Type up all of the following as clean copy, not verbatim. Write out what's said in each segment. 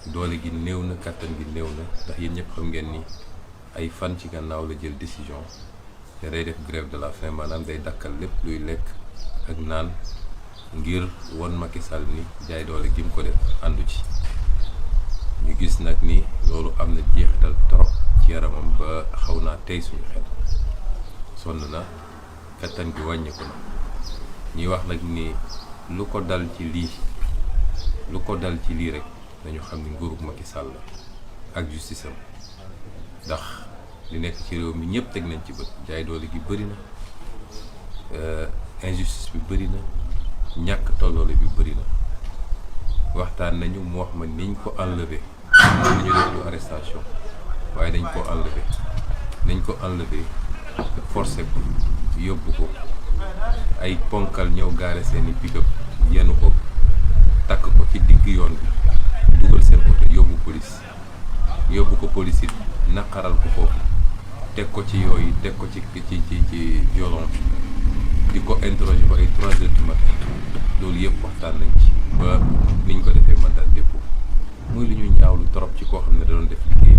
doole gi néew na kàttan gi néew na ndax yéen ñëpp xam ngeen ni ay fan ci gannaaw la jël décision te day def grève de la faim maanaam day dakkal lépp luy lekk ak naan ngir won Macky Sall ni jaay doole gi mu ko def àndu ci. ñu gis nag ni loolu am na jeexital trop ci yaramam ba xaw naa tey suñu xel sonn na kattan gi wàññiku na ñuy wax nag ni lu ko dal ci lii rek nañu xam ni nguurug Macky Sall ak justice am ndax li nekk ci réew mi ñëpp teg nañ ci bët jaay doole gi bëri na injustice bi bëri na ñàkk tolloole bi bëri na waxtaan nañu mu wax ma niñ ko enlever moom ñu def lu arrestation waaye dañ ko enlever forcé ko yóbbu ko ay ponkal ñëw gaare seeni pick-up yenn ko takk ko ci digg yoon bi dugal seen oto yóbbu ko police it naqaral ko foofu teg ko ci yooyu teg ko ci violon di ko interroger ba ay 3 heures du matin loolu yëpp waxtaan nañ ci ba niñ ko defee mandat dépôt muy lu ñu ñaawlu trop ci koo xam ne da doon def liggéey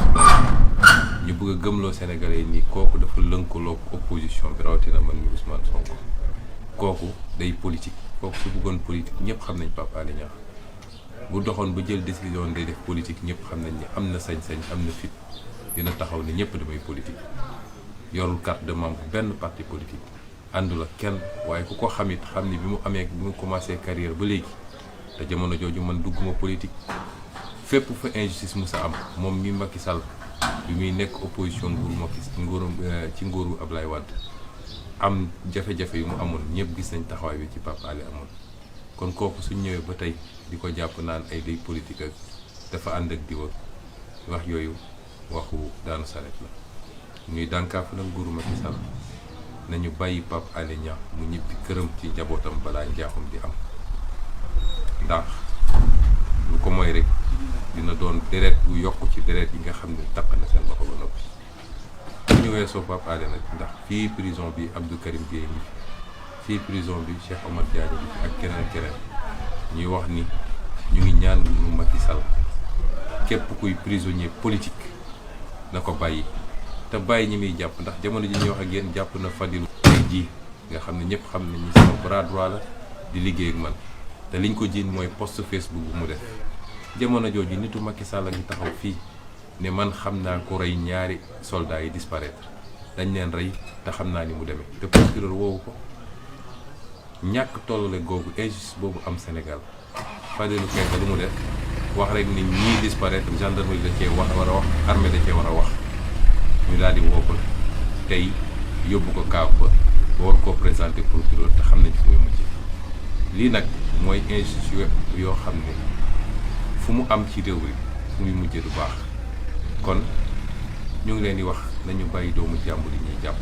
ñu bëgg a gëmloo Sénégalais yi nii kooku dafa lënkaloo opposition bi rawatina man mi Ousmane Sonko kooku day politique kooku su bëggoon politique ñëpp xam nañ Pape Alé Niang bu doxoon ba jël décision day def politique ñëpp xam nañ ni am na sañ-sañ am na fit dina taxaw ne ñëpp damay politique yorul carte de membre benn parti politique àndul ak kenn waaye ku ko xamit xam ni bi mu commencé carrière ba léegi te jamono jooju man dugguma politique fépp fa injustice musa am moom mi Macky Sall bi muy nekk opposition ci nguuru Ablaye Wade am jafe-jafe yu mu amoon ñëpp gis nañ taxawaay bi ci Pape Alé amoon kon kooku suñ ñëwee ba tey di ko jàpp naan ay day politique ak dafa ànd ak diwa wax yooyu waxu daanu saret la ñuy dànkaafu nag nguuru Macky Sall nañu bàyyi Pape Alé Niang mu ñibbi këram ci njabootam balaa njaaxum di am ndax lu ko mooy rek dina doon deret bu yokk ci deret yi nga xam ne taq na seen loxo ba noppi bu ñu weesoo Pape Alé nag ndax fii prison bi Abdou Karim Gueye ngi fii prison bi Cheikh Omar Diagne bi ak keneen ñuy wax ni ñu ngi ñaan nguuru Macky Sall képp kuy prisonnier politique na ko bàyyi te bàyyi ñi muy jàpp ndax jamono ji ñuy wax ak yéen jàpp na Fadilou ji nga xam ne ñëpp xam nañ ni sama bras droit la di liggéey ak man te liñ ko jiin mooy post Facebook bu mu def jamono jooju nitu Macky Sall a ngi taxaw fii ne man xam naa ko rey ñaari soldats yi disparaître dañ leen rey te xam naa ni mu demee te procureur woowu ko ñàkk tollale googu injustice boobu am Sénégal Fadilou Keita lu mu def wax rek ni ñii disparaître gendarmerie da cee war a wax armée da cee war a wax ñu daal di woo ko tey yóbbu ko kaaf ba war koo présenter procureur te xam nañ fu muy mujj lii nag mooy injustice yoo xam ne fu mu am ci réew mi fu muy mujjee du baax kon ñu ngi leen di wax nañu bàyyi doomu jàmbur yi ñuy jàpp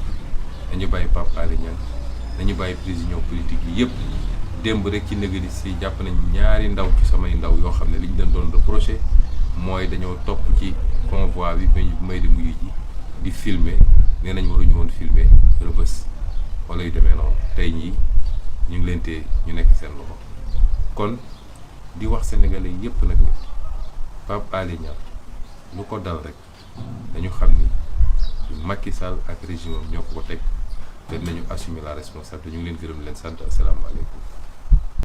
nañu bàyyi Pape Alé Niang nañu bàyyi prisonniers politiques yi yëpp démb rek ci négalis si jàpp nañ ñaari ndaw ci samay ndaw yoo xam ne li ñu leen doon reproché mooy dañoo topp ci convoi bi may di muyu ji di filmer nee nañ waruñu woon filmer Rebeuss wala yu demee noonu tey ñii ñu ngi leen tee ñu nekk seen loxo kon di wax sénégalais yépp nag ni Pape Alé Niang lu ko dal rek dañu xam ni Macky Sall ak régime ñoo ko teg te dinañu assumer la responsabilité ñu ngi leen gërëm leen sant asalaamaaleykum